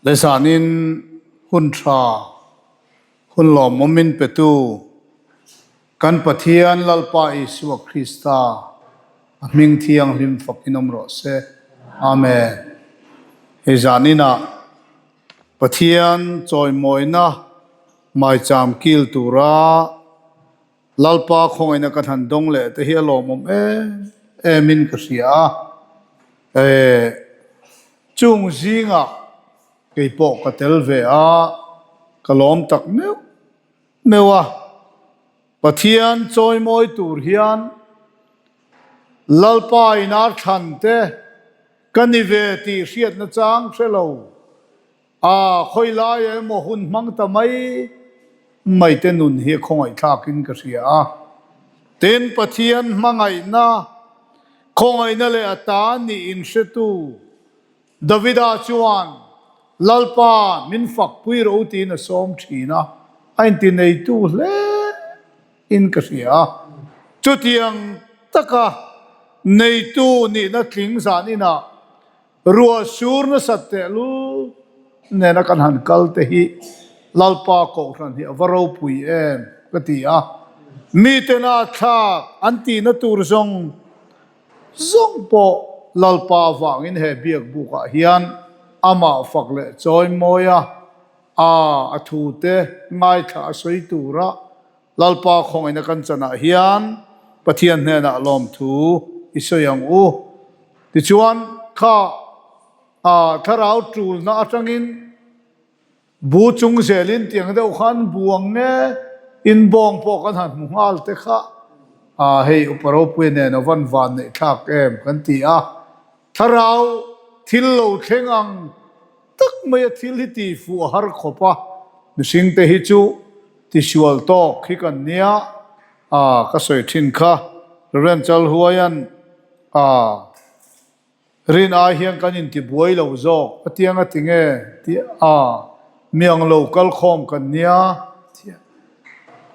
Le zanin hun tha, hun lawmawm min petu kan Pathian Lalpa Isua Krista a hming thianghlim fakin awm rawh se. Amen. Hei zaninah Pathian chawimawina maicham kil tura Lalpa khawngaihna ka han dawng leh te hi a lawmawm em em in ka hria a, eh chung zingah kei pawh ka tel ve a, ka lawm tak meuh meuh a, Pathian chawimawi tur hian Lalpa in ar thlan te ka ni ve tih hriatna chang hre lo. A khawi laia emaw hun hmang ta mai mai te nun hi khawngaihthlakin ka hria a. Tin, Pathian hmangaihna, khawngaihna leh a ta nih inhretu Davida chuan, Lalpa, min fakpui rawh u tiin a sawm thin a, a intineitu hle in ka hria a. Chutiang taka neitu nihna tling zan inah Ruah sur nasat tehlul nena kan han kal te hi Lalpa Kohhran hi a va ropui em ka ti a, mitena thlak an tihna tur zawng zawng pawh Lalpa avangin he biakbukah hian amah fak leh chawi mawi a, a a thute ngaithla a sawi tura Lalpa khawngaihna kan chanah hian Pathian hnenah lawmthu i sawi ang u. Tichuan, kha a thlarau tulna atangin bu chung zelin tiang deuh khan bu ang nge inbawng pawh kan han hmu nghal te kha a hei Upa Ropuia nen a van van neih thlak em kan ti a. Thlarau thil lo thleng ang tak mai a thil hi ti fuh a har khawp a, mihring te hi chu tisual tawk hi kan nia a ka sawi thin kha Reverend Chalhuaian a rin ai hian kan inti buai lo zawk a tiang a ti nge tih a miang lo kal khawm kan nia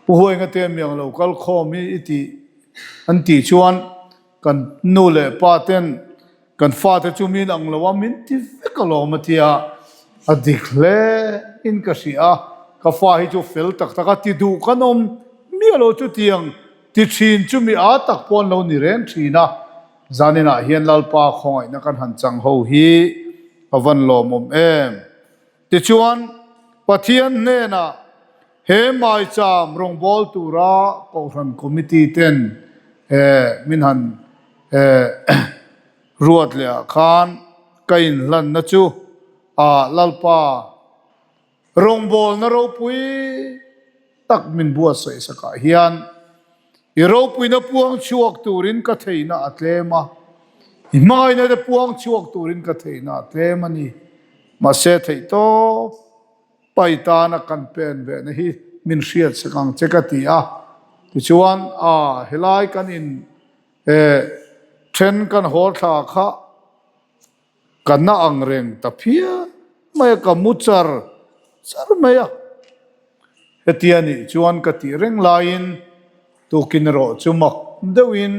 Pu Huainga te miang lo kal khawm hi i tih an tih chuan Kan nu leh pa ten kan fate chu min ang lo a, min ti vek alawm a tia, a dik hle in ka hria a, ka fa hi chu fel tak tak a ti duh kan awm miah lo chutiang ti thin chu mi aa tak pawh an lo ni reng thin a, zaninah hian Lalpa khawngaihna kan han chang ho hi a van lawmawm em. Tichuan, Pathian hnenah he maicham rawngbâwl tura Kohhran Committee ten min han ruat leh ah khan ka inhlanna chu a Lalpa rawngbâwlna ropui tak min buatsaih sakah hian i ropuina puang chhuak turin ka theihna a tlem a, i hmangaihna te puang chhuak turin ka theihna a tlem a ni. Mahse theihtawp pai tana kan pen vehna hi min hriat sak ang che ka ti a. Tichuan, a helai kan in then kan haw thla kha Ka na ang reng ta phian mai a, ka mu char char mai a. Hetia nih chuan ka tih reng laiin tukin erawh chu mak deuhin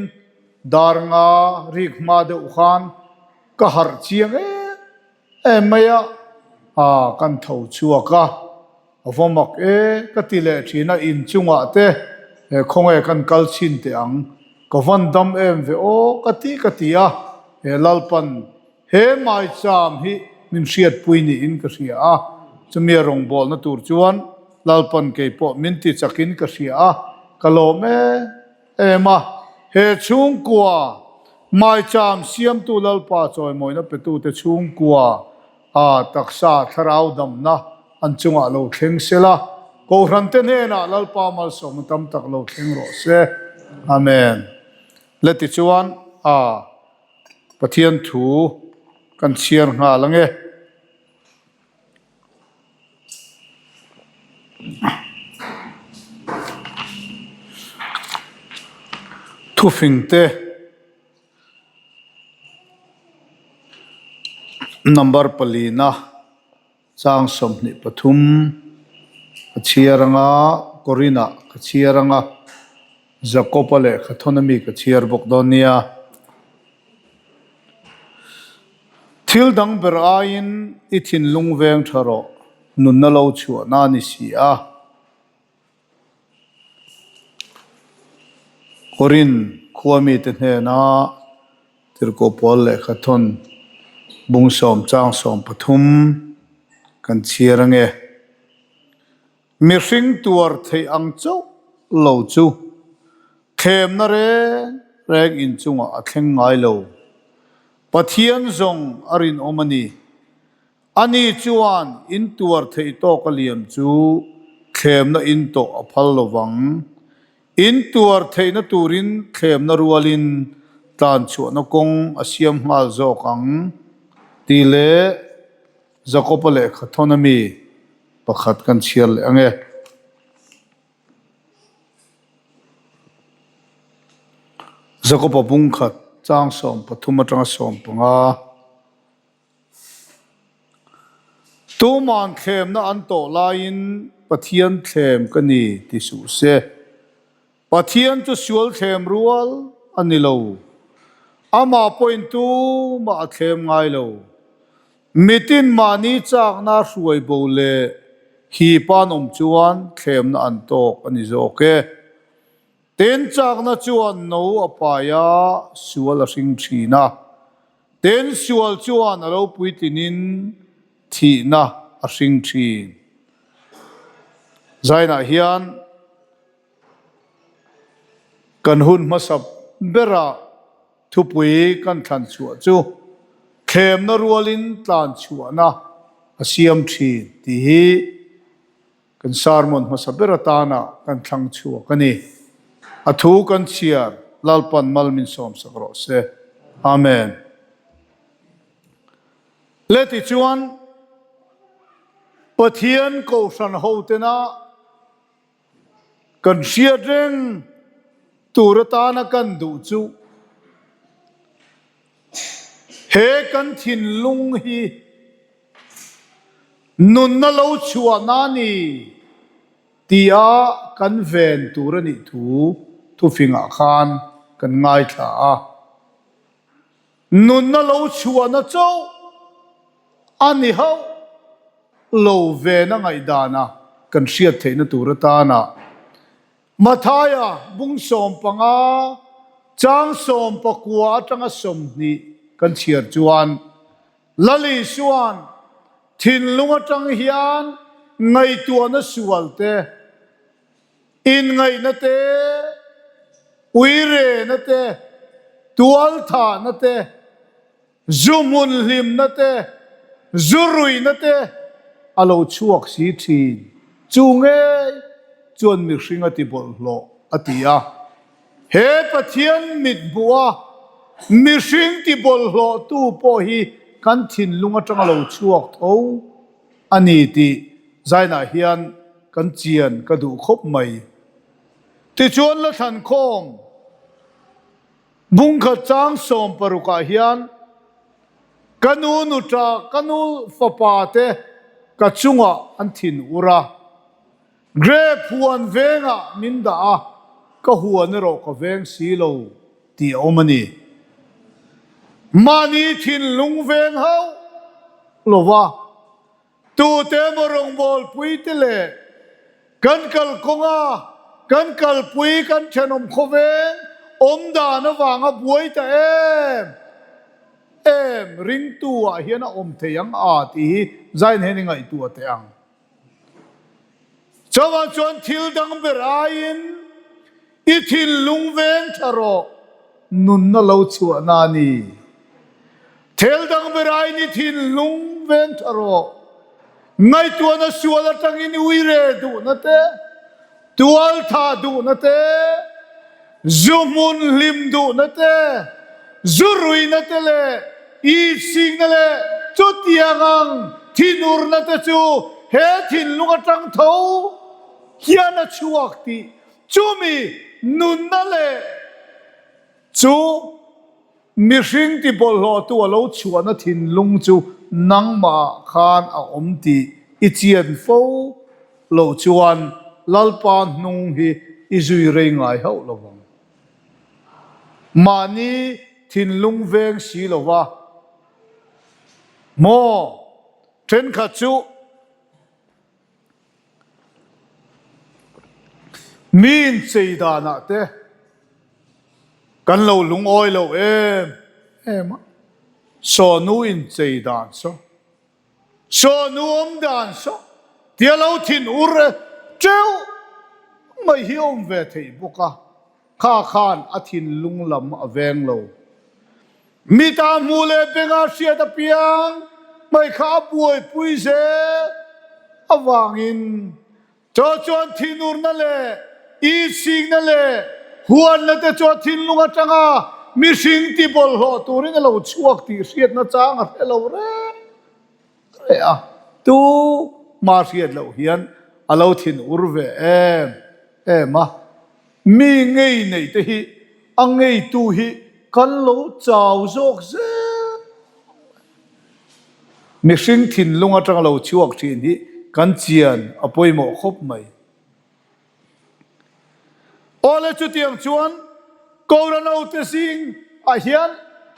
dar nga rik hma deuh khan ka harh chiang em em mai a, aa kan tho chhuak a, a va mak e ka ti leh thin a, inchungah te khawnge kan kal chhin teh ang, ka van dam em ve aw ka ti ka ti a, he Lalpan he maicham hi min hriatpui niin ka hria a, chumi a rawngbawlna tur chuan Lalpan kei pawh min ti chakin ka hria a, ka lawm em em a, he chhungkua maicham siamtu Lalpa chawimawina petute chhungkua A taksa thlarau damna an chungah lo thleng se la, Kohhrante hnenah Lalpa malsawmna tam tak lo thleng rawh se. Amen. Le tichuan a Pathian thu kan chhiar nghal ange. Thufingte. Number palina chang 23 ka chhiar anga Korinah ka chhiar anga Jakob-a lehkha thawn ami ka chhiar bawk dawn nia. Thil dang ber aiin i thinlung veng tha rawh, nunna lo chhuahna a ni si a. Korin khua mite hnena Tirhkoh Paul lehkha thawn bung 10 chang 13 kan chhiar ange. Mihring tuar theih ang chauh lo chu thlemna reng reng inchungah a thleng ngai lo. Pathian zawng a rinawm a ni. Ani chuan in tuar theih tawk a liam chu thlemna in tawh a phal lo vang. In tuar theihna turin thlemna rualin tlanchhuahna kawng a siam nghal zawk ang tih leh Jakob-a lehkha thawn ami pakhat kan chhiar leh ang e. Jakob-a bungkhat chang 13 atanga 15. Tuman thlemna an tawh laiin Pathian thlem ka ni ti suh se. Pathian chu sual thlem rual a ni lo. Amah pawhin tumah a thlem ngai lo. Mitin mahni chakna hruai bo leh hipa an awm chuan thlemna an tawk a ni zawk e. Tin chakna chuan no a pai a, sual a hring thin a. Tin, sual chuan a lo puitlinin thihna a hring thin. Zainah hian kan hun hmasa berah thupui kan thlan chhuah chu thlemna rualin tlan chhuahna a siam thin tih hi Kan sermon hmasa ber atana kan thlang chhuak a ni. A thu kan chhiar Lalpan mal min sawmsak rawh se. Amen. Le tichuan Pathian Kohhran hotena kan hriat reng tur atana kan duh chu he kan thinlung hi Nunna lo chhuahna a ni tia kan ven tur a nih thu thufingah khan kan ngaithla a. Nunna lo chhuahna chauh a ni hauh lo ven a ngaihdana kan hriat theihna tur atana Mathaia bung 15 chang 19 atanga 20 kan chhiar chuan Lal Isua'n thinlung atang hian ngaihtuahna sual te, inngaihna te, uirena te, tualthahna te, zu hmun hlimna te, zu ruihna te a lo chhuak si thin. Chu ngei chuan mihring a ti bawlhhlawh a ti a. He Pathian mit hmuh a mihring ti bawlhhlawhtu pawh hi kan thinlung atanga lo chhuak tho a ni tih zainah hian kan chian ka duh khawp mai. Tichuan la thlankhawm bungkhat chang 16 ah hian ka nu nuṭa ka nu fapa te ka chungah an thin ur a. Grape huan vengah min dah a, ka huan erawh ka veng si lo tih a awm a ni. Mahni thinlung veng hauh lova tute emaw rawngbawlpui te leh kan kalkawnga kan kalpui kan thenawm khawveng awmdan avanga buai ta em em ringtu ah hian a awm thei ang a tih hi zain hian i ngaihtuah teh ang. Chuvang chuan thil dang ber aiin i thinlung veng tha rawh, nunna lo chhuahna a ni. Thil dang ber aiin i thinlung veng tha rawh, ngaihtuahna sual atangin i uire duhna te, Tualthah duhna te, zu hmun hlim duhna te, zu ruihna te leh itsingna leh chutiang ang thinurna te chu he thinlung atang tho hian a chhuak tih chumi nunna leh chu Mihring ti bawlhhlawhtu a lo chhuahna thinlung chu nangmahah khan a awm tih i chian fo loh chuan Lalpa hnung hi i zui rei ngai hauh lo vang. Mahni thinlung veng si lova. Maw thenkhat chu mi inchei danah te kan lo lungawi lo em em a, sawnu inchei dan saw, sawnu awm dan saw tia lo thin ur teuh mai hi a awm ve thei bawk a. Kha khan a thinlung lam a veng lo. Mita hmuh leh benga hriat apiang mai kha a buaipui zel avangin chaw chuan thinurna leh ihchhingna leh huanna te chu a thinlung atanga mihring ti bawlhhlawh turin a lo chhuak tih hriatna chang a hre lo reng reh a, tu hma hriat loh hian a lo thin ur ve em em a, mi ngei nei te hi a ngeitu hi kan lo chau zawk zel mai. Mihring thinlung atanga lo chhuak thin hi kan chian a pawimawh khawp mai. Awle chutiang chuan Korano te zing ah hian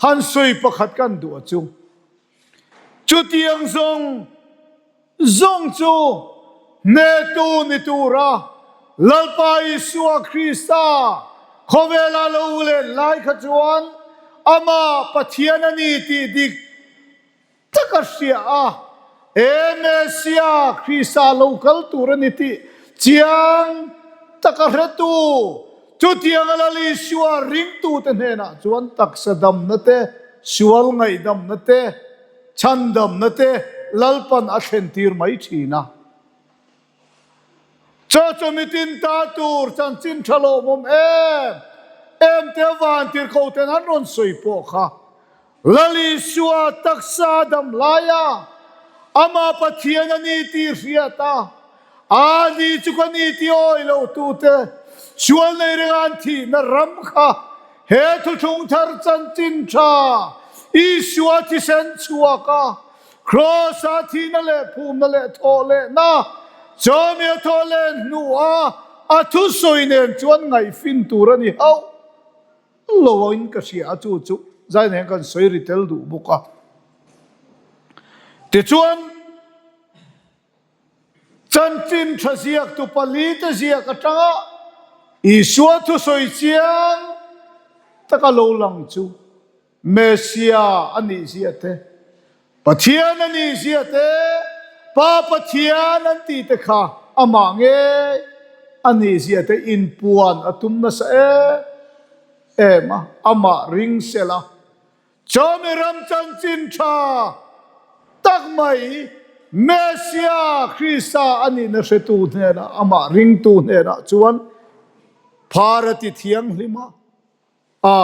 han sawi pakhat kan duh a chu. Chutiang zawng zawng chu hnehtu ni tura Lalpa Isua Krista khawvela lo len lai kha chuan Amah Pathian a ni tih dik taka hria a, he Messia Krista lo kal tur a ni tih chiang taka hretu Chutianga Lal Isua ringtute hnenah chuan taksa damna te, sual ngaihdamna te, chhandamna te Lalpan a thlentir mai thin a. Chaw chu mitin ta tur chanchin tha lawmawm em em te vantirhkoten an rawn sawi pawh kha Lal Isua taksa dam laia Amah Pathian a ni tih hriat a, a ni chu ka ni tih awi lo tute sual nei renga an thihna ram kha he thuthlung thar chanchin tha Isua thisen chhuak a, Kraws-a thihna leh phumna leh thawh lehna, chawmi a thawh leh hnuah a thusawi nen chuan ngaihfin tur a ni hauh. Lo in ka hria a, chu chu zai nen kan sawi ri tel duh bawk a. Tichuan, chanchin tha ziaktu palite ziak atanga Isua thusawi chiang taka lo lang chu Messia a nih zia te, Pathian a nih zia te, Pa Pathian an tih te kha amah ngei a nih zia te inpuan a tum nasa em em a, amah ring sela. Chawmi ram chanchin tha tak mai Messia Krista a nihna hretu hnenah, amah ringtu hnenah chuan phar a ti thianghlim a. A,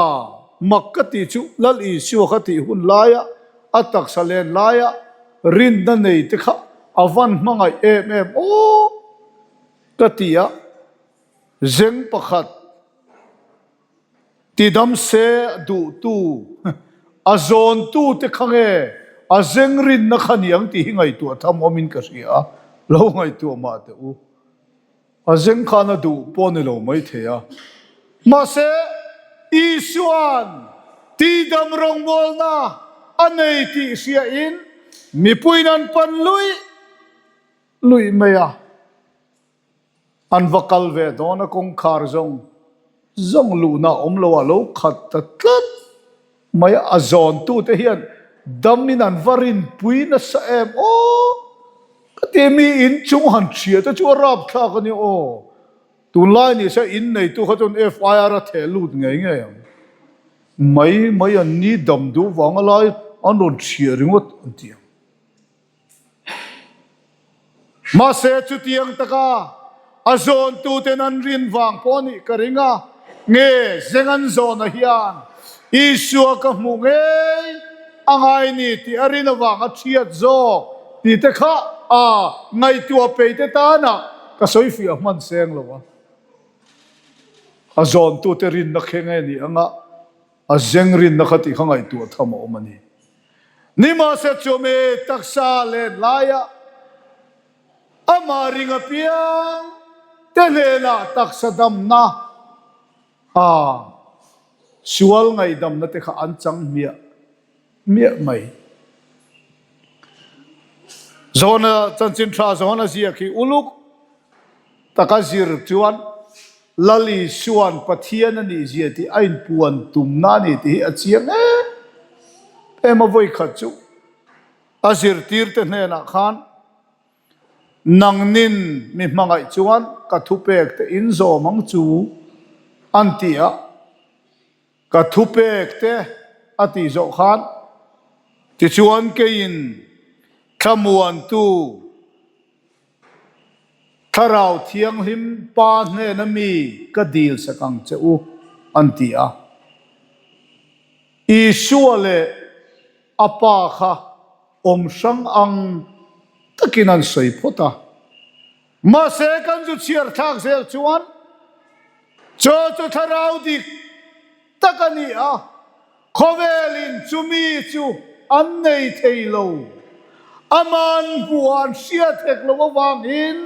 mak ka tih chu Lal Isua kha tih hun laia a taksa len laia rinna nei te kha a van hmangaih em em aw ka ti a, zeng pakhat tidam se duhtu a zawntu te kha nge a zeng rinna kha niang tih hi ngaihtuah tham awmin ka hria a, lo ngaihtuah mah teh u. A zeng khan a duh pawh ni lo mai thei a. Mahse, Isua'n tihdam rawngbawlna a nei tih hriain mipuiin an pan luih luih mai a. An va kal ve dawn a, kawngkhar zawng zawng luhna awm lo a lo khat ta tlat mai a. A zawntute hian damin an va rinpui nasa em aw! Ka ti mi in chung han ṭhia te chu a rapthlak a ni aw. Tunlai ni se in neitu kha chuan FIR a theh lut ngei ngei ang. Mai mai an ni dam duh vanga lai an rawn ṭhia ringawt an ti ang. Mahse chutiang taka a zawntuten an rin vang pawh a nih ka ring a, nge zeng an zawna hian Isua ka hmuh ngei a ngai ni tih a rin avang a thiat zawk tih te kha a ngaihtuah pei te tana ka sawi fiah hman seng lo a. A zawntute rinna khe nge ni anga a zeng rinna kha tih kha ngaihtuah tham a awm a ni. Nimahse chumi taksa len laia amah ring apiang te hnenah taksa damna a sual ngaihdamna te kha an chang hmiah hmiah mai. Johana chanchin tha Johana ziak hi uluk taka zir chuan Lal Isua'n Pathian a nih zia tih a inpuan tumna a ni tih hi a chiang em em a vawikhat chu a zirtirte hnenah khan Nangnin mi hmangaih chuan ka thupek te in zawm ang chu an ti a, ka thupek te a tih zawh khan tichuan keiin thlamuantu Thlarau Thianghlim Pa hnena mi ka dil sak ang che u an ti a. Isua leh a Pa kha awm hrang ang takin an sawi phawt a. Mahse kan zu chhiar thlak zel chuan chaw chu thlarau dik tak a ni a, khawvelin chumi chu an nei thei lo, aman hmuh an hriat hek lo avangin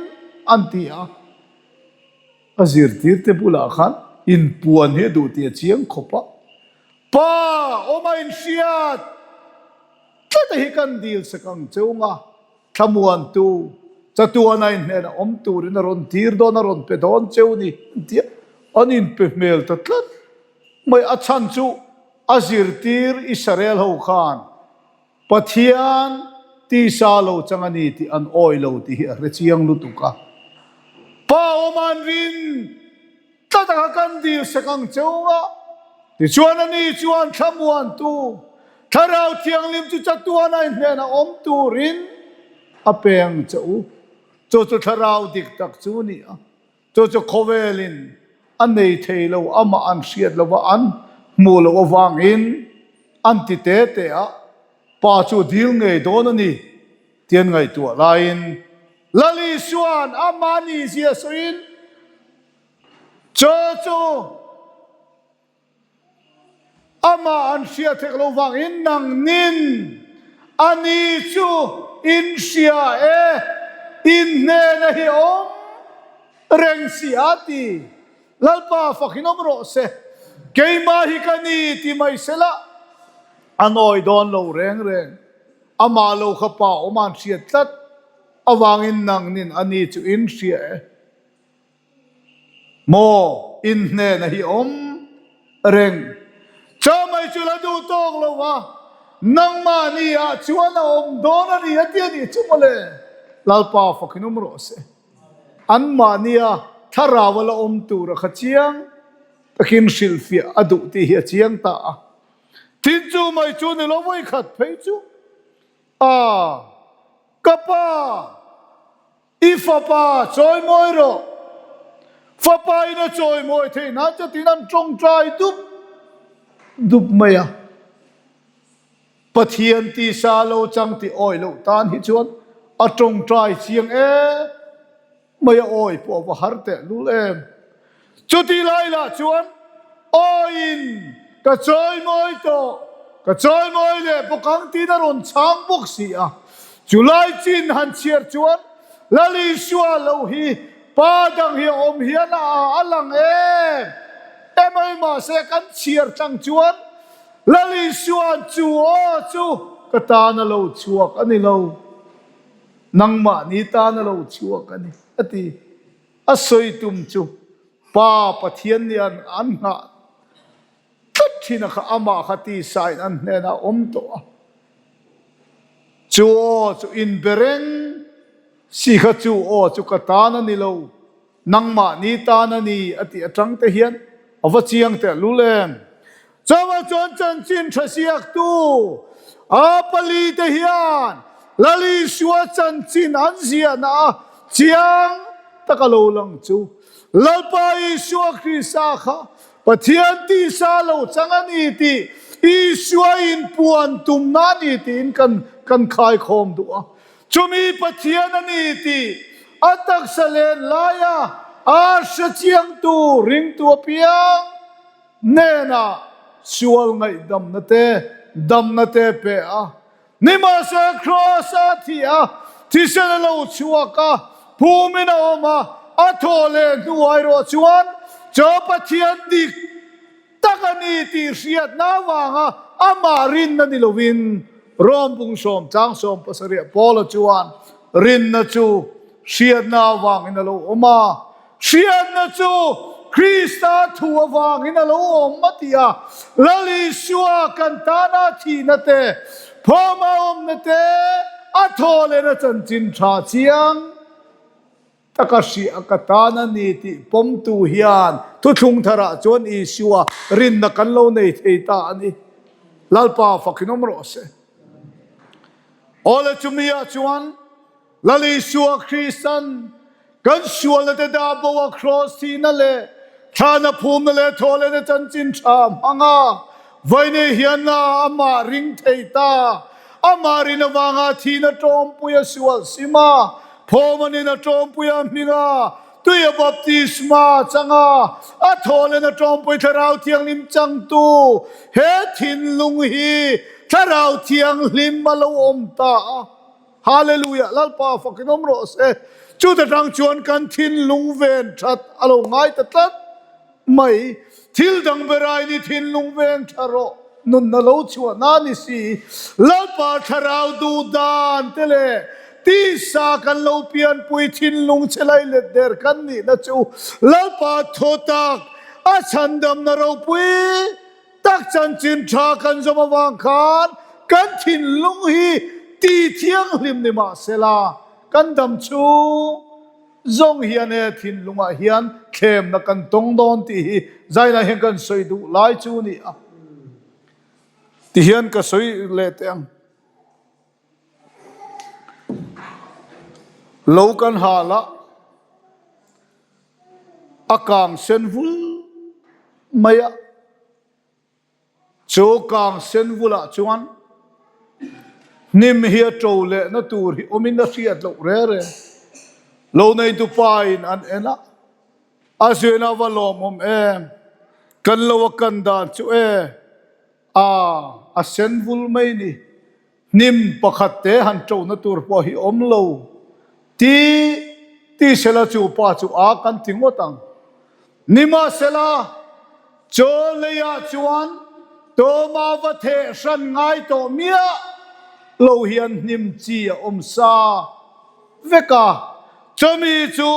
an ti a. A zirtirte bulah khan inpuan hi a duh tih a chiang khawp a, Pa awm a inhriat tlat a hi kan dil sak ang cheu nga, thlamuantu chatuana inhnenah awm turin a rawn tir dawn, a rawn pe dawn cheu ni an ti a, an inpe hmel ta tlat mai. A chhan chu a zirtir Israel ho khan Pathian tisa lo chang a ni tih an awi lo tih hi a hre chiang lutuk a. Pa awm an rin tlat a kha kan dil sek ang cheu a. Tichuan a ni chuan thlamuantu Thlarau Thianghlim chu chatuan a inhnenah awm turin a pe ang che u. Chu chu Thlarau dik tak chu a ni a. Chu chu khawvelin a nei thei lo, amah an hriat lo va, an hmuh loh avangin an ti te te a, Pa chu dil ngei dawn a ni tih an ngaihtuah laiin Lal Isua'n amah nizia sawiin chu chu Amah an hriat hek lo vangin nangnin a ni chu in hria e, in hnena hi awm reng si a ti. Lalpa fakin awm rawh se, keimah hi ka ni ti mai sela a nawi dawn lo reng reng. Amah lo kha pa awm an hriat tlat avangin nangnin a ni chu in hria e. Maw in hnena hi awm reng. Chaw mai chu la duh tawk lo va, nangmahni ah chuan a awm dawn a ni a ti a nih chu mawle. Lalpa fakin awm rawh se. Anmahnia thlarau a la awm tur a kha chiang takin hrilhfiah a duh tih hi a chiang ta a. Tin chu mai chu ni lo vawikhat phei chu a ka pa. I fapa chawimawi rawh. Fapa in a chawimawi theih nan che tiin an tawngtai dup dup mai a. Pathian tisa lo chang tih awi loh tan hi chuan a tawngtai chiang em mai a, awi pawh a va har teh lul em. Chuti lai lah chuan awiin ka chawimawi tawh, ka chawimawi leh bawk ang tiin a rawn chhang bawk si a. Chu lai chin han chhiar chuan Lal Isua lo hi pa dang hi a awm hian a a lang em em mai mahse kan chhiar tlang chuan Lal Isua'n chu aw chu ka tan a lo chhuak a ni lo, nangmahni tan a lo chhuak a ni a ti. A sawi tum chu Pa Pathian nih an an nghah tlat thin a kha amah kha tisain an hnenah a awm tawh a. Chu aw chu inbe reng si kha chu aw chu ka tan a ni lo, nangmahni tan a ni a tih atang te hian a va chiang teh lul em. Chuvang chuan chanchin tha siaktu a palite hian Lal Isua chanchin an ziahna a chiang taka lo lang chu Lalpa Isua Krista kha Pathian tisa lo chang a ni tih Isua inpuan tumna a ni tiin kan kan khaikhawm duh a. Chumi Pathian a ni tih a taksa len laia a hrechiangtu ringtu apiang hnenah sual ngaihdamna te, damna te pe a. Nimahse Kraws a thi a, thisen a lo chhuak a, phumin a awm a, a thaw leh hnuai rawh chuan chaw Pathian dik tak a ni tih hriatna avanga amah rinna ni lovin Rom bung sawm tlang 70 Paula chuan. Rinna chu hriatna avangin a lo awm a, hriatna chu Krista thu avangin a lo awm a ti a. Lal Isua kan tana thihna te, phawma awmna te, a thaw lehna chanchin tha chiang taka hria ka tan a ni tih pawmtu hian thuthlung tharah chuan Isua rinna kan lo nei thei ta a ni. Lalpa fakin awm rawh se. Awle chumi ah chuan Lal Isua Kristan kan sualna te dah bo a kraws thihna leh thlahna phumna leh thawhlehna chanchin tha hmang a, vawiin hian amah ring thei ta, amah rin avanga thihna tawmpuia sual sim a, phawmanin a tawmpuia hming a, Tuia baptisma changa a thawhlen a tawmpui Thlarau Thianghlim changtu he thinlung hi Thlarau Thianghlim a lo awm ta a. Hallelujah! Lalpa fakin awm rawh se. Chuta tang chuan kan thinlung ven that a lo ngai ta tlat mai. Thil dang berain i thinlung veng tha rawh, nunna lo chhuah na ni si. Lalpa thlarau duh dan te leh tisa kan lo pianpui thinlung che lai let der kan nihna chu Lalpa thaw tak a chhandamna ropui tak chanchin tha kan zawm avang khan kan thinlung hi ti thianghlim ni mahsela kan dam chhung Zawng hian he thinlungah hian thlemna kan tawng dawn tih hi zainah hian kan sawi duh lai chu a ni a. Tihian ka sawi leh teh ang. Lo kan hal a, a kang sen vul mai a. Chu kang sen bulah chuan hnim hi a ṭo lehna tur hi awmin a hriat loh reng reng. Lo neitu pain an en a, a zuina va lawmawm em? Kan lo a kan dan chu e, a, a sen vul mai ni. Hnim pakhat te han ṭona tur pawh hi awm lo ti ti sela chu pa chu a kan ti ngawt ang. Nimahsela, chaw leiah chuan Tawma va theh hran ngai tawh miah lo hian hnim chi a awm sa vek a. Chumi chu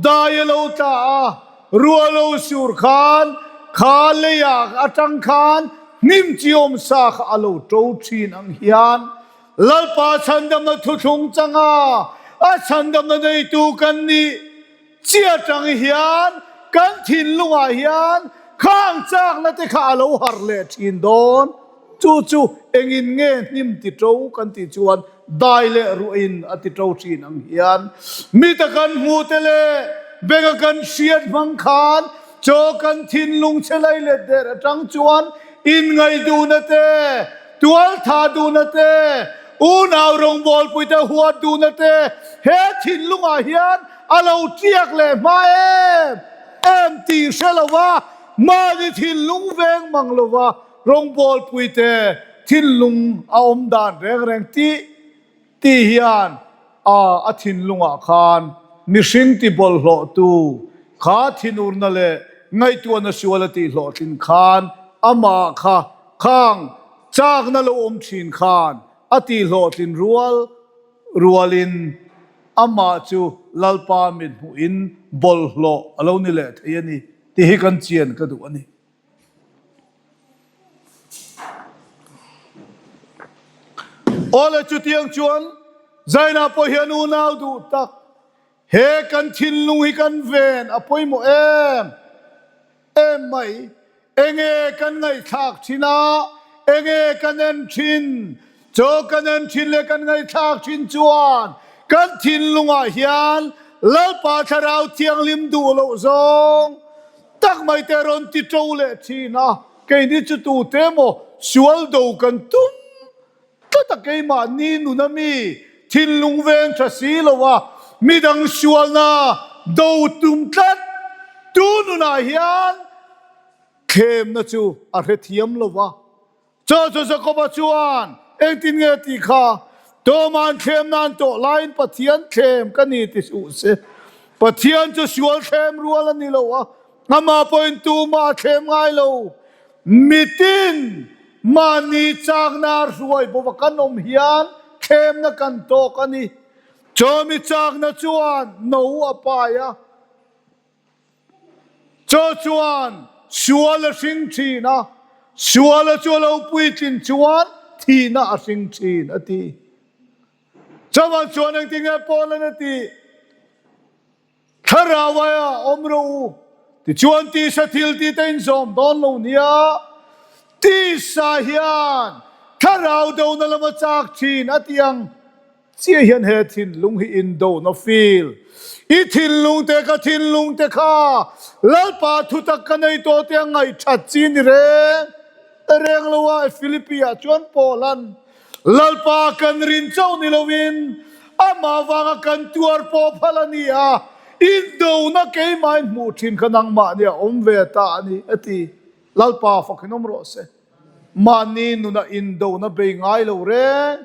dai a lo tla a, ruah lo sur khan kha leiah atang khan hnim chi awm sa kha a lo to thin ang hian Lalpa chhandamna thuthlung changa a chhandamna neitu kan nih chi atang hian kan thinlungah hian khang chakna te kha a lo harh leh thin dawn. Chu chu engin nge hnim ti to kan tih chuan dai leh ruahin a ti to thin ang hian mita kan hmuh te leh benga kan hriat hmang khan chaw kan thinlung che lai let der atang chuan inngaih duhna te, tualtha duhna te, unau rawngbawlpui te huat duhna te he thinlungah hian a lo tiak leh hma em em tih hre lova mahni thinlung veng mang lova Rawngbawlpuite thinlung a awm dan reng reng tih tih hian a a thinlungah khan mihring ti bawlhhlawhtu kha thinurna leh ngaihtuahna sual a tih hlawhtlin khan amah kha khang chakna lo awm thin khan a tih hlawhtlin rual rualin amah chu Lalpa mithmuhin bawlhhlawh a lo ni leh thei a ni tih hi kan chian ka duh a ni. Awle chutiang chuan Zaina pawh hian unau duh tak he kan thinlung hi kan ven a pawimawh em em mai. Enge kan ngaihthlak thin a, enge kan en thin? Chaw kan en thin leh kan ngaihthlak thin chuan kan thinlungah hian Lalpa Thlarau Thianghlim duh loh zawng tak mai te rawn ti to leh thin a, keini chu tute emaw sual do kan tum tlat a, keimahni nuna mi thinlung veng tha si lo a, midang sualna do tum tlat tu nunah hian thlemna chu a hrethiam lo va. Chaw chu Jakoba chuan, Engtin nge tih kha? Tawma'n thlem nan tawh laiin Pathian thlem ka ni ti suh se. Pathian chu sual thlem rual a ni lo a, amah pawhin tumah a thlem ngai lo. Mitin mahni chakna hruai bawva kan awm hian thlemna kan tawk a ni. Chawmi chakna chuan no a pai a, chaw chuan sual a hring thin a, suala chu a lo puitlin chuan thihna a hring thin, a ti. Chawah chuan engtinge Paulan a tih? Thlarau aia awm rawh u, tichuan tisa thil tih te inzawm dawn lo nia. Tisa hian thlarau dona lama chak thin a tih ang chiah hian he thinlung hi indona feel. I thinlung te ka thinlung te kha Lalpa thutak ka nei tawh te a ngaihthat chi ni reng reng lo a, Philippi ah chuan Paula'n Lalpa kan rin chauh ni loin amah vanga kan tuar pawh phal a ni a, indona keimahin hmuh thin kha nangmah nia awm ve ta a ni, a ti. Lalpa fak in awm rawh se. Mahni nuna indona bei ngai lo reng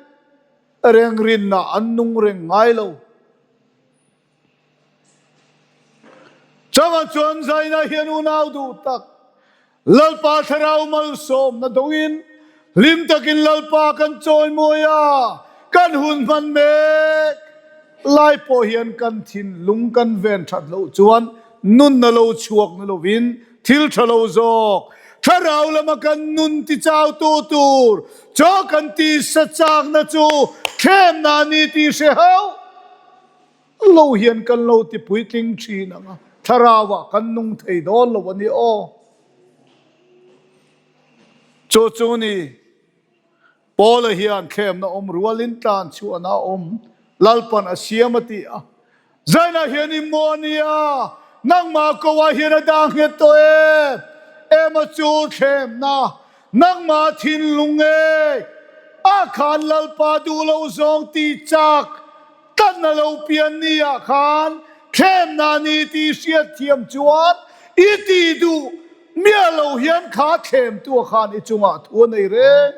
reng rinna an nung reng ngai lo. Changah chuan Zaina hian unau duh tak Lalpa thlarau malsawmna dawngin hlim takin Lalpa kan chawimawi a, kan hun hman mek lai pawh hian kan thinlung kan ven that loh chuan nunna lo chhuak ni lovin thil tha lo zawk thlarau lama kan nun tichautu tur chaw kan tisa chakna chu thlemna a ni tih hre hauh lo hian kan lo ti puitling thin ang a, thlarauah kan nung thei dawn lo a ni aw. Chu chu ni, Paula hian thlemna awm rualin tlan chhuahna a awm, Lalpan a siam a ti a. Zainah hian i maw a nia, nangmah koah hian a dah nghet tawh em? Ema chu thlemna, nangmah thinlung ngei ah khan Lalpa duh loh zawng tih chak Tlanna lo pian ni ah khan thlemna ni tih hriat thiam chuan i tih duh miah lo hian kha thlemtu ah khan i chungah thu a nei reng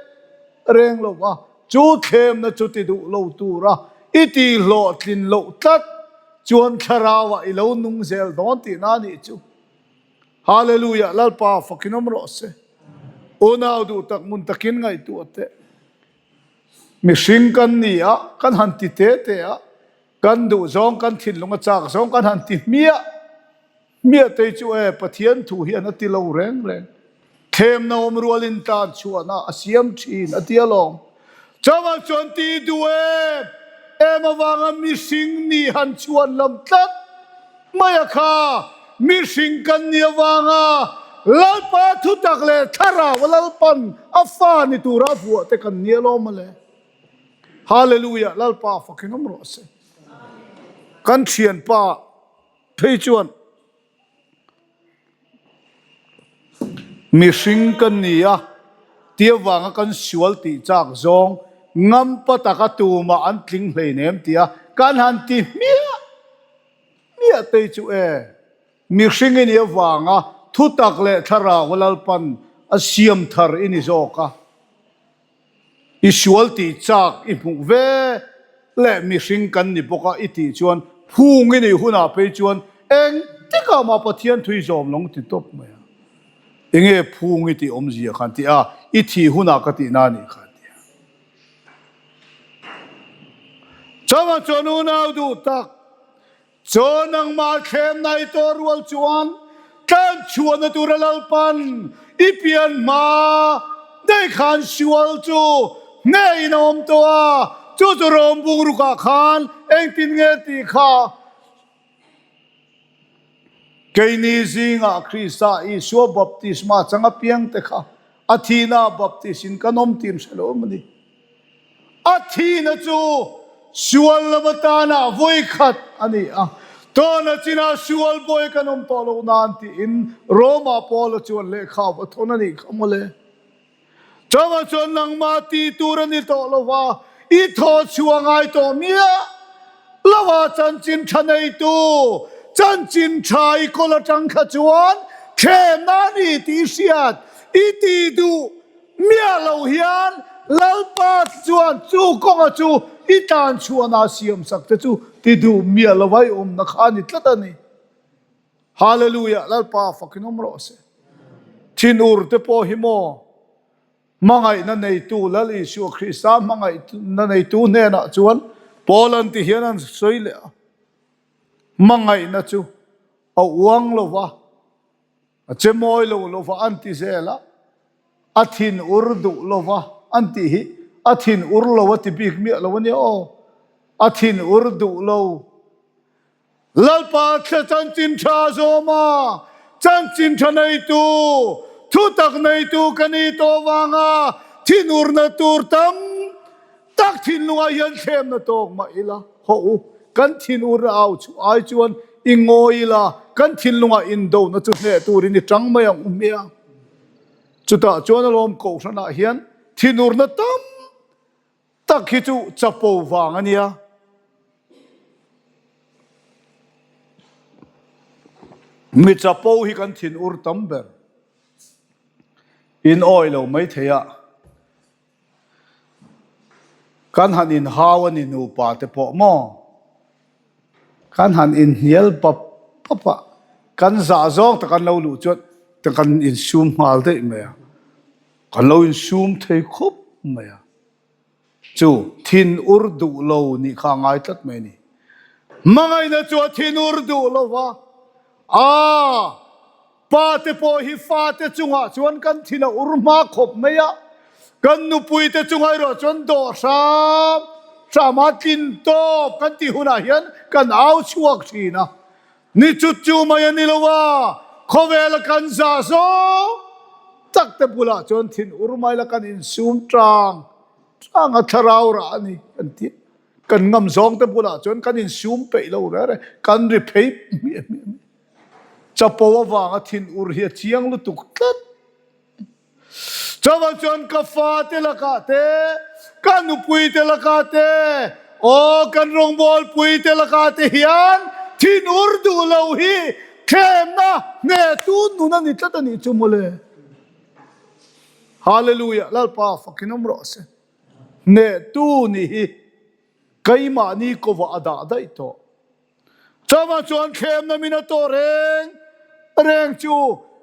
reng lo va, chu thlemna chu ti duh lo tura i tih hlawhtlin loh tlat chuan thlarau ah i lo nung zel dawn tihna a nih chu. Hallelujah Lalpa fakin awm rawh se. Unau duh tak mun takin ngaihtuah teh. Mihring kan ni a, kan han ti te te a, kan duh zawng, kan thinlung a chak zawng kan han ti hmiah hmiah te chu e, Pathian thu hian a ti lo reng reng. Thlemna awm rualin tan chhuahna a siam thin a ti alawm. Chuvang chuan ti duh em em avanga mihring nih han chhuan lam tlat mai a kha, mihring kan nih avanga Lalpa thutak leh thlarau a Lalpan a fa ni tura a vuah te kan ni alawm a le. Hallelujah, Lalpa fakin awm rawh se. Kan thianpa phei chuan Mihring kan ni a, tia vanga kan sual tih chak zawng ngampa taka tumah an tling hleinem tia kan han ti hmiah. Miah tei chu e, mihring i nih avanga thutak leh thlarau Lalpan a siam thar i ni zawk a. I sual tih chak i hmuh ve leh mihring kan ni bawk a i tih chuan phung i nih hunah phei chuan engtikah mah Pathian thui zawm lo ti tawp mai a. Enge phung i tih awmzia khan ti a, i thih hunah ka tihna a nih kha a ti a. Chauha chuan unau duh tak, chaw nangmah thlem nai tawh rual chuan tlan chhuahna tura Lalpan i pian hma daih khan sual chu hneh in a awm tawh a, chu chu rawng bungrukah khan engtin nge tih kha Keini zingah Krista Isua baptisma chang apiang te kha a thihna baptis in kan awm tih hre lo a ni. A thihna chu sual lam atana vawi khat a ni a, tawna chinah sual bawi kan awm tawh loh nan tiin Roma Paula chuan lehkha va thawn a nih kha mawle. Chuvang chuan nangmah tih tur a ni tawh lo va, i thaw chhuah ngai tawh miah lo a, chanchin tha neitu chanchin tha i kawl atang kha chuan thlemna a ni tih i hriat i tih duh miah lo hian Lalpa chuan chu kawnga chu i tan chhuahna siamsak te chu ti duh miah lo va i awmna kha a ni tlat a ni. Hallelujah Lalpa fakin awm rawh se. Thinur te pawh hi maw hmangaihna neitu Lal Isua Krista hmangaihna neitu hnenah chuan Paul-a'n ti hian an sawi leh a, Hmangaihna chu a uang lo va, a che mawi lo lo va an ti zel a, a thin ur duh lo va an tih hi a thin ur lo a ti bik miah lo a nia aw, a thin ur duh lo. Lalpa thla chanchin tha zawm a, chanchin tha neitu, thutak neitu ka ni tawh vanga thinurna tur tam tak thinlungah hian thlemna tawk mah ila, hawh u, kan thinurna au chu ai chuan i ngawi ila, kan thinlungah indona chu hneh turin i tang mai ang u hmiang. Chutah chuan alawm Kohhranah hian thinurna tam Tak hi chu chapo vang a nia. Mi chapo hi kan thin ur tam ber. In awi lo mai thei a. Kan han in hau a ni nupa te pawh maw? Kan han inhnial pap pap a, kan zah zawng tak an lo luh chuan kan insum nghal daih mai a. Kan lo insum thei khawp mai a, chu thin ur duh lo nih kha a ngai tlat mai a ni. Hmangaihna chu a thin ur duh lo va, a pa te pawh hi fa te chungah chuan kan thin a ur hma khawp mai a, kan nupui te chungah erawh chuan dawh hram hram a tlin tawp kan tih hunah hian kan au chhuak thin a. Ni chut chu mai a ni lo a, khawvela kan zah zawng tak te bulah chuan thin ur mai la kan insum tang tang a, thlarau rah a ni kan ti a. Kan ngam zawng te bulah chuan kan insum peih lo reng reng, kan ri phei hmiah hmiah mai. Chapo avanga thin ur hi a chiang lutuk tlat. Chuvang chuan ka fate lakah te, ka nupuite lakah te, aw kan rawngbawlpuite lakah te hian thinur duh lo hi thlemna hnehtu nun a ni tlat a nih chu mawle. Hallelujah, Lalpa fakin awm rawh se. Hnehtu nih hi keimahni kovah a dah daih tawh. Chuvang chuan thlemna min a tawh reng reng chu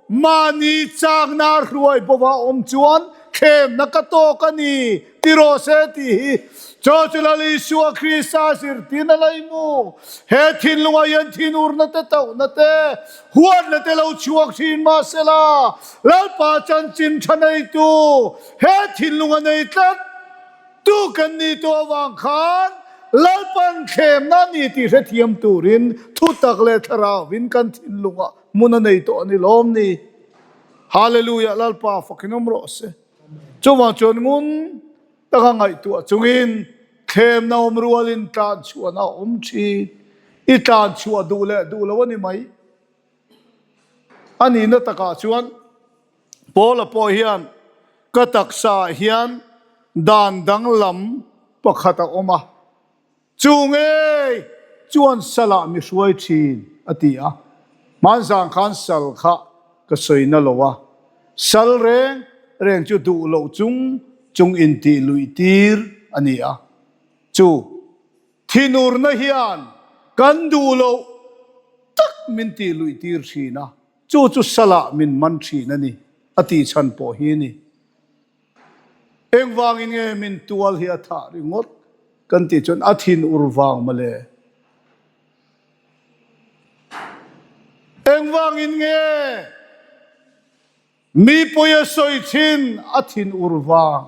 mahni chakna hruai bova awm chuan thlemna ka tawk a ni ti rawh se tih hi Chaw chu Lal Isua Krista zirtirna laimu he thinlungah hian thinurna te tauhna te huatna te lo chhuak thin mahsela Lalpa chanchin tha neitu he thinlunga nei tlat Tu kan ni tu avang khan Lalpan thlemna a ni tih hrethiam turin thutak leh thlarauin kan thinlungah hmun a nei tawh a ni lawm ni. Hallelujah Lalpa fakin awm rawh se. Chuvang chuan ngun taka ngaihtuah chungin thlemna awm rualin tlan chhuahna a awm thin. I tlan chhuah duh leh duh lo a ni mai. A nihna takah chuan Paula pawh hian ka taksaah hian dan danglam pakhat a awm a, chu ngei chuan salah mi hruai thin a ti a. Hmanzang khan sal kha ka sawi na lo a, sal reng reng chu duh loh chung chung intih luih tir a ni a, chu thinurna hian kan duh loh tak min tih luih tir thin a. Chu chu salah min man thin a ni, a tih chhan pawh hi a ni. Engvangin nge min tual hi a thah ringawt kan tih chuan a thin ur vang mawle. Engvangin nge mi pawi a sawi thin a thin ur vang.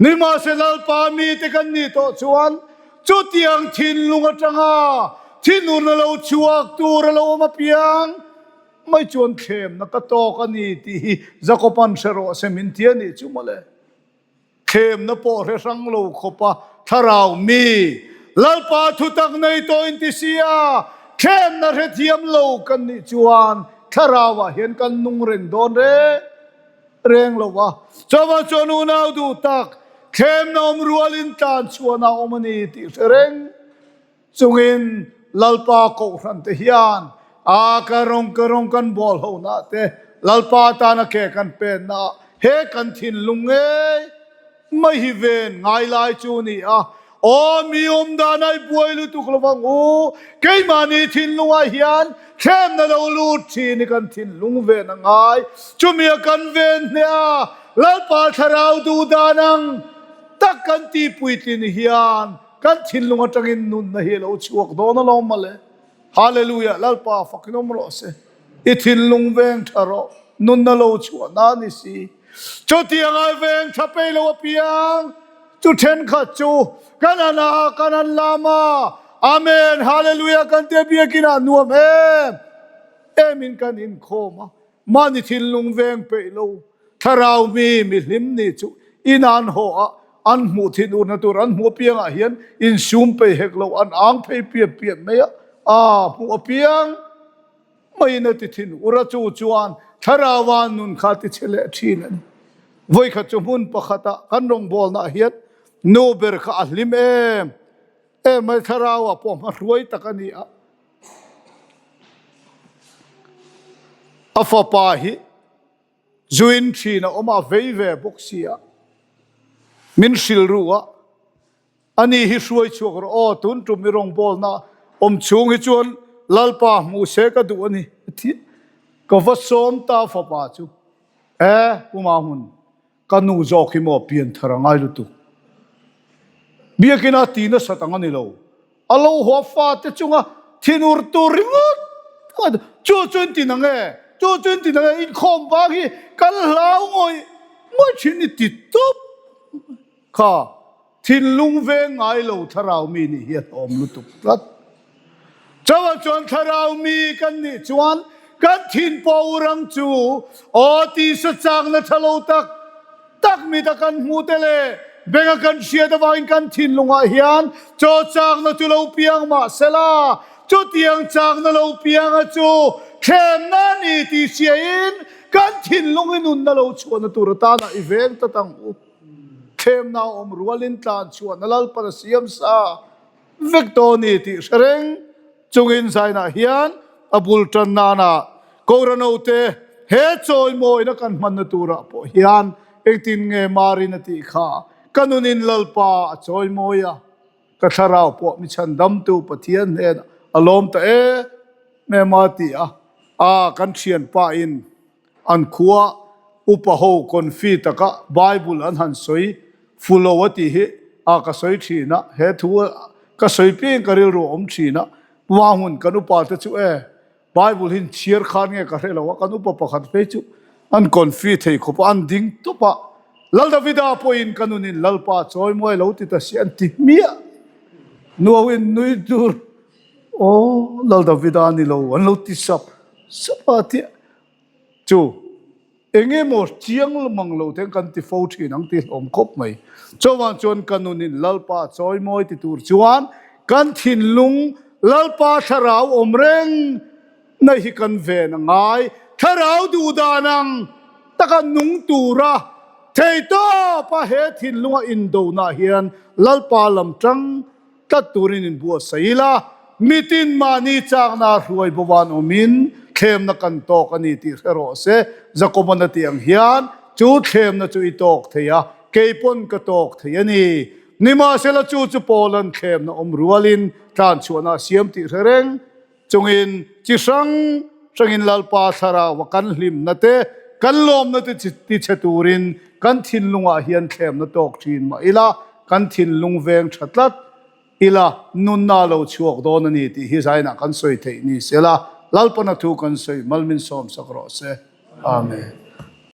Nimahse Lalpa mite kan nih tawh chuan chutiang thinlung atanga thinurna lo chhuak tur a lo awm apiang mai chuan thlemna ka tawk a ni tih hi Jakoban hre rawh se min ti a nih chu mawle. Thlemna pawh hre hrang lo khawpa thlarau mi Lalpa thutak nei tawh in ti sia thlemna hrethiam lo kan nih chuan thlarauah hian kan nung reng dawn reng. Reng lo a, chuvang chuan unau duh tak thlemna awm rualin tlan chhuahna a awm a ni tih hre reng chungin Lalpa Kohhran te hian a ka rawng ka rawng kan bawl ho na te Lalpa tana ke kan pen na ah he kan thinlung ngei mai hi ven ngai lai chu ni a, Aw mi awm dan ai buai lutuk lo vang u, keimahni thinlungah hian thlemna lo lut thin hi kan thinlung ven a ngai, chumi a kan ven hneh a, Lalpa thlarau duh dan ang tak kan tihpuitlin hian. kan thinlung atangin nunna hi a lo chhuak dawn alawm mawle. Hallelujah Lalpa fakin awm rawh se. I thinlung veng tha rawh, nunna lo chhuah na ni si. Chutiang ai veng tha pei lo apiang chu thenkhat chu kan han a, kan han lam a. Amen Hallelujah kan tia biakin ah nuam em em in kan inkhawm a. Mahni thinlung veng peih lo thlarau mi mihlim nih chu in an haw a, an hmuh thin urna tur an hmuh apiangah hian insum peih hek lo, an ang phei piap piap mai a, aa hmuh apiang maiin a ti thin ur a, chu chuan thlaraua nun kha a ti chhe leh thin a ni. Vawikhat chu hmun pakhatah kan rawngbawlnaah hian nu ber kha a hlim em em mai, thlaraua pawh hmahruai tak a ni a. A fapa hi zuin thin a awm a, vei ve bawk si a, min hrilh ru a, ani hi hruai chhuak rawh aw, tun tum i rawngbawlna awm chhung hi chuan Lalpa hmuh se ka duh a ni a ti a, ka va sawm ta fapa chu, E, Pu Mahmun, ka nu zawk hi maw pianthar a ngai lutuk. Biakina ti nasat ang a ni lo. A lo haw fate chunga thinur tur ringawt a chu chu in ti nang e, chu chu in ti nang e, inkhawm vang hi kan hlau ngawih ngawih thin i ti tawp kha thinlung veng ngai lo thlarau mi nih hi a hlawm lutuk tlat. Chauah chuan thlarau mi kan nih chuan kan thin pawh urang chu aw tisa chakna tha lo tak tak mit a kan hmuh te leh beng a kan hriat avangin kan thinlungah hian chaw chakna chu lo piang mah sela, chutiang chakna lo pianga chu thlemna a ni tih hriain kan thinlung i nunna lo chhuahna tur atana i veng tlat ang u. Thlemna a awm rualin tlan chhuahna Lalpan a siam sa vek tawh a ni tih hre reng chungin zainah hian a bul tan nana Kohhranhote he chawimawina kan hmanna turah pawh hian engtin nge Marin a tih kha ka nunin Lalpa a chawimawi a, ka thlarau pawh mi chhandamtu Pathian hnenah a lawm ta em em a ti a, a kan thianpa in An khua upa ho confi taka Bible an han sawi fulo a tih hi a ka sawi thin a, he thu ka sawi piang ka rilru a awm thin a, hma hun kan upa te chu e Bible hi chhiar khan nge ka hre lo a, kan upa pakhat phei chu an confi thei khawp a, an ding tawp a, Lal Davida pawhin ka nunin Lalpa chawimawi lo ti ta si an ti hmiah nuauin nui tur aw Lal Davida a ni lo an lo ti sap sap a tia. Chu, eng emaw chiang mang lo ten kan ti fo thin ang tih hlawm khawp mai. Chuvang chuan ka nunin Lalpa chawimawi ti tur chuan kan thinlung Lalpa thlarau awm reng na hi kan ven a ngai. Thlarau duh dan ang taka nung tura theitawpa he thinlunga indonah hian Lalpa lam tang Tlat turin inbuatsaih ila, mitin mahni chakna hruai bovan awmin thlemna kan tawk a ni tih hre rawh se. Jakoban a tih ang hian chu thlemna chu i tawk thei a, kei pawn ka tawk thei a ni. Nimahsela chu chu Paulan thlemna awm rualin tlanchhuahna a siam tih hre reng chungin chi hrang hrangin Lalpa thlarau a kan hlimna te, kan lawmna te tichhe turin kan thinlungah hian thlemna tawk thin mah ila, kan thinlung veng tha tlat ila, nunna lo chhuak dawn a ni tih hi zainah kan sawi theih ni sela, Lalpana thu kan sawi mal min sawmsak rawh se. Amen.